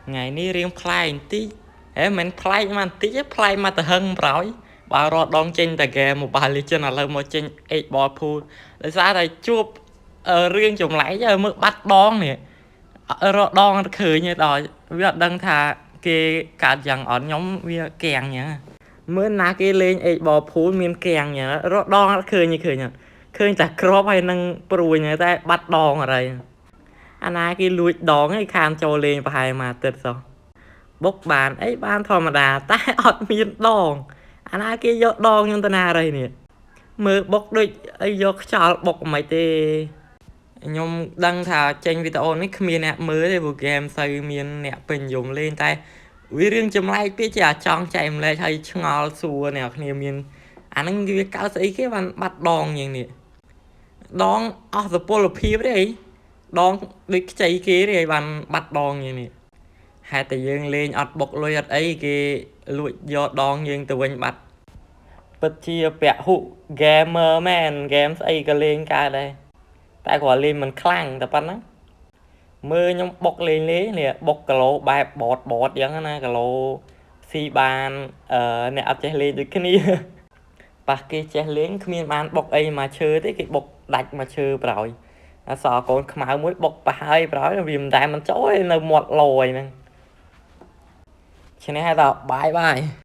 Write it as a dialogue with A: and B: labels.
A: ថ្ងៃនេះរៀងប្លែកបន្តិចហេមិនប្លែកមកបន្តិចទេប្លែកមកទៅហឹងប្រោយបើរត់ដងចេញតែហ្គេម Mobile Legends ឥឡូវមកចេញ 8 Ball Pool ដោយសារតែជួបរឿងចម្លែកមើលបាត់ដងនេះរត់ដងអត់ឃើញទេដល់វាអត់ដឹងថាគេកើតយ៉ាងអត់ខ្ញុំវាកៀងអញ្ចឹងមើលណាគេលេង 8 Ball Pool មាន កៀងអញ្ចឹងរត់ដងអត់ឃើញទេឃើញអត់ឃើញតែក្របហើយនឹងព្រួយតែបាត់ដងអីអាណាគេលួចដងឯងខានចូលលេងប្រហែលមួយអាទិត្យសោះបុកបានអីបានធម្មតាតែអត់មានដងអាណាគេយកដងខ្ញុំទៅណាអីនេះមើលបុកដូចអីយកខ្យល់បុកមិនទេខ្ញុំដឹងថាចេញវីដេអូនេះគ្មានអ្នកមើលទេព្រោះហ្គេមសូវមានអ្នកពេញនិយមលេងតែវារឿងចម្លែកពេកជាអាចង់ចែកម្លែកឲ្យឆ្ងល់សួរអ្នកគ្នាមានអាហ្នឹងវាកើតស្អីគេបានបាត់ដងយ៉ាងនេះដងអស់សុពលភាពទេអីដងដូចខ្ចីគេទេឲ្យបានបាត់ដងយ៉ាងនេះហេតុតែយើងលេងអត់បុកលុយអត់អីគេលួចយកដងយើងទៅវិញបាត់ពិតជាពហុ gamer មែន game ស្អីក៏លេងកើតដែរតែគ្រាន់លេងមិនខ្លាំងតែប៉ុណ្ណឹងមើលខ្ញុំបុកលេងលេងនេះបុកគីឡូបែបបតបតអញ្ចឹងណាគីឡូស៊ីបានអឺអ្នកអត់ចេះលេងដូចគ្នាប៉ះគេចេះលេងគ្មានបានបុកអីមកឈើទេគេបុកដាច់មកឈើប្រោយអសកូនខ្មៅមួយបុកប៉ះហើយប្រោយវាមិនដែលមិនចូលទេនៅមាត់លោយហ្នឹងឈ្នះហើយតបាយបាយ។